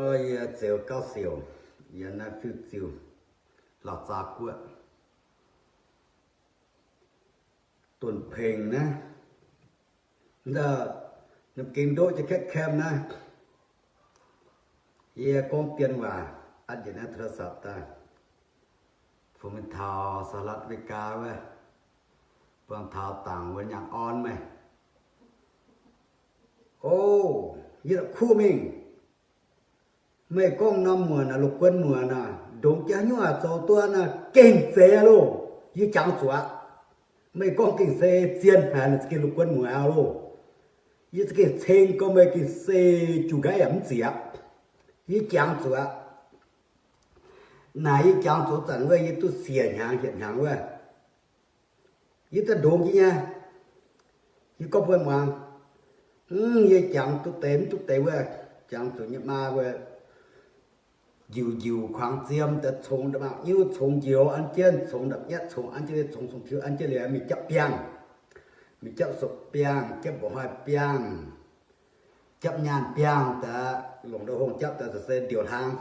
Yie Zeux Gauv Siouc, yie naaiv fiuv-ziuh Lauh Zaa Guoqv. Dunh pengx naaiv, naaiv gengh ndoqv jiex kaeqv kaem naaiv, yie gorngv dien waac, atv njiec naaiv โทรศัพท์ daaih, fungx mingh taux สหรัฐอเมริกา wuov, buangh taux dangc wuov nyaanh orn meih. O, yie la'kuqv mingh. Meih gorngv norm muoc naaic, lungh guon muoc naaic, ndongc jaax nyungc aac zoux duqv naaic gengh zeiz loh. Yie jangx zuqc aqv. Meih gorngv gengh se zien haic, za'gengh lungh guon muoc aqv loh. Yie za'gengh ceng gorngv meih gengh se juv nqaiv yaac mv ziec aqv. Yie jangx zuqc aqv. Naaic yie jangx zuqc zanc wuov yie duqv siec hnyangx hietc hnyangx wuov. Yie daaih ndongx jiex nyei. Yie gorngv mbuo muangx, mv, yie jangx duqv deix mv duqv deix wuov, jangx zuqc nyei maa wuov, njiuc njiuc kuangx ziem daaih congx nda'maauh nyiuv, congx njoux an jienv, congx nda'nyatv, congx an jienv, congx sung tiux an jienv liuz mingh japv biangh, mingh japv sopc biangh, japv mba'hnoi biangh, japv nyaanh biangh daaih, longc ndau hungh japv daaih se ndiouc hlang,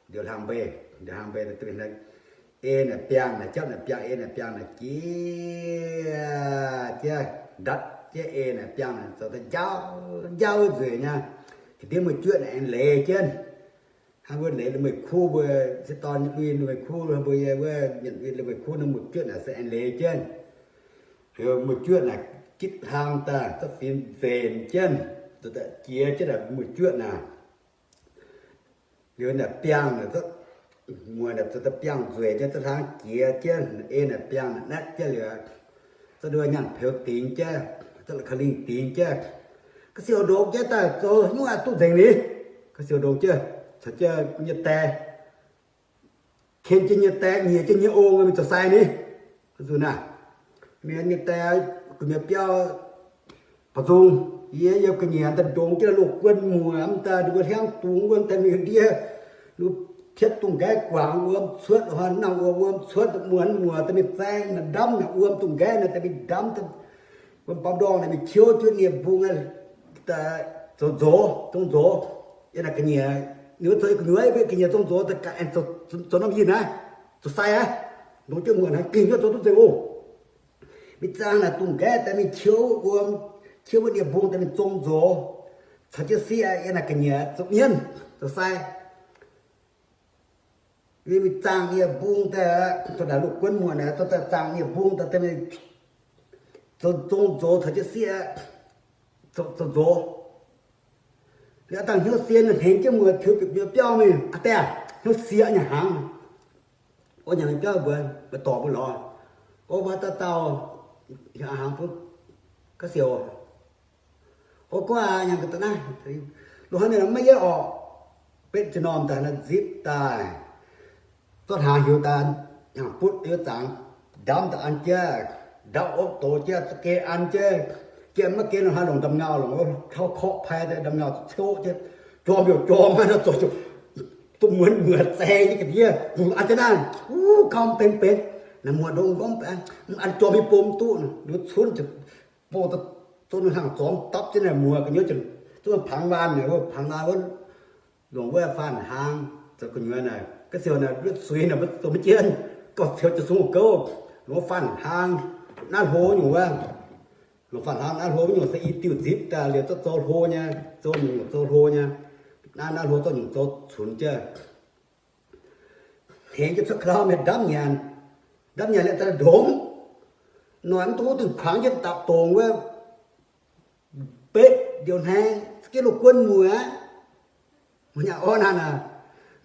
ndiouc hlang mbei, ndiouc hlang mbei, ei naaic biangh naaic, japv naaic biangh, ei naaic biangh naaic jiex, jiex ndatv jiex, ei naaic biangh naaic zoux daaih njaauv njaauv nzueic nyei. Ga'ndiev muoz-juoqv naaic aengx leiz jienv. Hnangv wuov leiz meih kuv mbuo, sieqv dorn lui meih kuv mbuo, yie wuov mienh lui meih kuv naaiv, muoz-juoqv naaic se aengx leiz jienv. Muoz-juoqv naaic gitv hlang daaih, za'gengh nzenc jienv, jiex jienv naaic muoz-juoqv naaic. Liuz naaic biangh naaic, muoz naaic zoux daaih biangh nzueic jienv, za'gengh jiex jienv, ei naaic biangh naaic natv jienv liuz, za'gengh nyaanh peux dingx jienv, za'gengh ka'lingh dingx jienv. Ga'siouc ndongx jienv daaih zoux nyungc aqv duqv nzengc ni. Ga'siouc ndongx jienv caux jienv nyei die, ken jienv nyei die, nyiec jienv nyei ong mingh zoux sai ni. Nzunc naaic, mienh nyei die, gu'nyuoz biauv ba'zung, yie yiem ga'nyiec daaih ndongx jienv loz-guon muoc mv daaih, ninh mbuo hliangv dungz wuom daaih mingh ndiev, ninh mbuo pietv dungz nqaiv guangc wuom cuotv, hnoi nangh wuom cuotv, muonz muoc daaih mingh zaeng naaic ndamv naaic wuom dungz nqaiv naaic daaih mingh ndamv, wuom baamh ndorngh naaic mingh qiouv jienv nie-mbung, zoux nzoz, zong nzoz. Yiem naaic ga'nyiec, ninh mbuo zoux gu'nyuoz ga'nyiec zong nzoz daaih ga'aengx zoux norm yinh naaiv, zoux sai aqv. Ndongx jienv muoc naaiv gengh nyuoqv zoux duqv nzengc oc. Mingh zaeng naaic dungz nqaiv daaih mingh qiouv wuom, qiouv wuov nie-mbung daaih mingh zong nzoz, caux jienv sieqv yiem naaic ga'nyiec zoux mienv, zoux sai. Mingh zaeng nie-mbung daaih, taux naaic loz-guon muoc naaic, daaih zaeng nie-mbung daaih, daaih mingh zoux zong nzoz caux jienv sieqv, zoux nzoz. Liuz dangh hnyouv sie hnengx jienv muoc tiux bieqc mienh biauv mingh, aa, deix hnyouv sie nyei hnaangx. Orv nyanc mienh biauv mbuox, mbuo dorc mbuo lorz, orv, mbuo haaix dauh dauh hnaangx bun ga'siouc. Orv, gorngv aqv, nyanc ga'da'naaiv, loz-hnoi mienh maiv yietv orqc. Betv jienv normh daaih naaiv nzipv daaih, zorqv hnaangx heuc daaih, hnaangx butv yiem zaangc, ndamv daaih an jienv, ndamv opv doz jienv, za'gengh an jienv, jiex maiv gengh longc haaix longc ndamv-ngaauh, longc tauv korqv pai ndamv-ngaauh coqv jienv, jorm youc jorm, zorqv duqv muonz muoc zaeng nyei ga'ndiev, an jienv naaiv, wuov gauh benx benx, naaiv muoc ndongx gorngv, an jorm mingh bom duqv, ninh cunv bou zon hnaangx zormx dapv jienv naaiv muoc gu'nyuoz, zunv pangx laanh, pangx laanh wuov, longc wuov faanh hnaangx zoux gu'nyuoz naaic, ga'siouc naaic, suix naaic mbuo zoux maiv jienv, gauh ziouc jiez sung gouv, longc wuov faanh hnaangx naaiv hlo nyungc wuov, longc faanh hnaangx naaiv hlo nyungc se i diuh nzipv daaih liuz zorqv zoux hlo nyei, zoux nyungc zoux hlo nyei, naaiv naaiv hlo zorqv nyungc zoux cunx jienv. Hnengx jienv cuotv ka'lauh mienh ndamv nyanc, ndamv nyanc liuz daaih ndongx, noic mv duqv dingh kuangx jienv dapv dongc wuov, betv ndiouc hnangv za'gengh loz-guon muoc aqv. Mbuo nyanc orv naaic,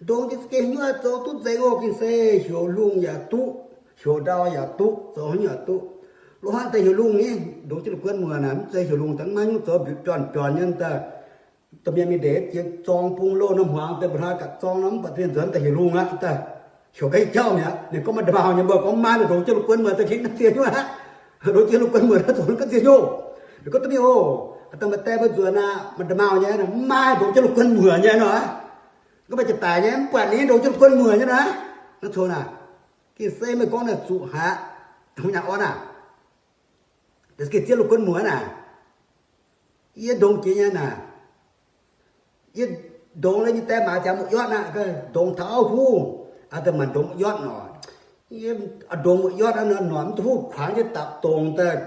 ndongx jienv za'gengh nyuoqv zoux duqv nzengc oc. Gengh se heuc lungh yaac duqv, heuc ndau yaac duqv, zoux haaix nyungc yaac duqv. Loz-hnoi daaih heuc lungh ni, ndongx jienv loz-guon muoc naaic mv zeiz heuc lungh daaih, maiv nyungc zoux mbiutc biorn biorn nyei daaih. Domh mienh mingh ndeic jiex zorng bung loh norm hmuangx daaih, mba'hnoi gapv zorng nor mv baac domh mienh nzuonx daaih heuc lungh aqv. Daaih heuc ga'jauv mi'aqv. Ninh gorngv maaih nda'maauh nyei, mbuo gorngv maiv, ndongx jienv loz-guon muoc daaih gengh naaiv ziex nyungc aqv. Ndongx jienv loz-guon muoc naaiv zoux naaiv ga'ziex nyungc. Ninh gorngv da'mingh oc, dangh maaih die mbuo nzuonx aqv, maaih nda'maauh nyei, mv maaih ndongx jienv loz-guon muoc nyei nor. Gorngv maaih jiex daic nyei mv buatc ninh ndongx jienv loz-guon muoc nyei nor. Naaiv coux naaic, gengh se meih gorngv naaic zuqc haic aqv. Hungh nyaanh orn aac, gengh ziev loz-guon muoc naaic, yie ndongx jiex nyei naaic, yie Ndongx nyei die maaiz ziangx muoqv-yotv aqv, ndongx taux auv huv, aa, da'maanc ndongx muoqv-yotv nor. Ndongx muoqv-yotv nor, mv duqv huv kuangx jienv dapc dongc daaih.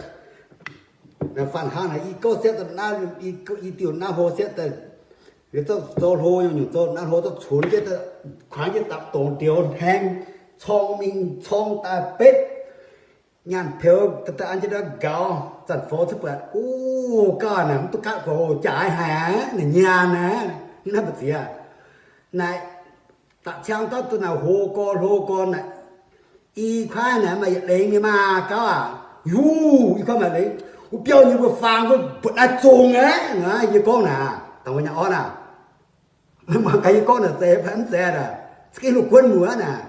Faanh hnangv naaic i gouv siepv daaih naaiv, i diuh naaiv hlo siepv daaih, liuz zoux hlo nyungc, zoux naaiv hlo zorqv cunx jienv, kuangx jienv dapc dongc ndioux hnangv, corng mingh corng daaih betv. Nyaanh peux daaih an jienv ndau nqaux, zanc-foux cuotv buatc, uv, gauh naaic mv duqv gaatv gox jaaix haic aqv, naaic nyaanh aqv, hnangv naaiv mbu'ziex. Naaic da'ciang dauh duqv naaic hlo gorx hlo gorx naaic, i kuaaiv naaic maaih yietc lengx nyei maah gauv aac. Yuv, i kuaaiv maaih lengx. Wuov biauv nyei mbuo faang mbuo mbuoqc naaiv zongh aqv. Yie gorngv naaic, dangh wuov nyaanh orn aah, mangc gaax yie gorngv naaic zeiz fai mv zeiz aac, za'gengh lungh guonv muoc aqv naaic.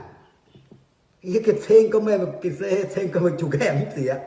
Yie gengh ceng gorngv meih, gengh se ceng gorngv meih juqc gaeqv mv ziex.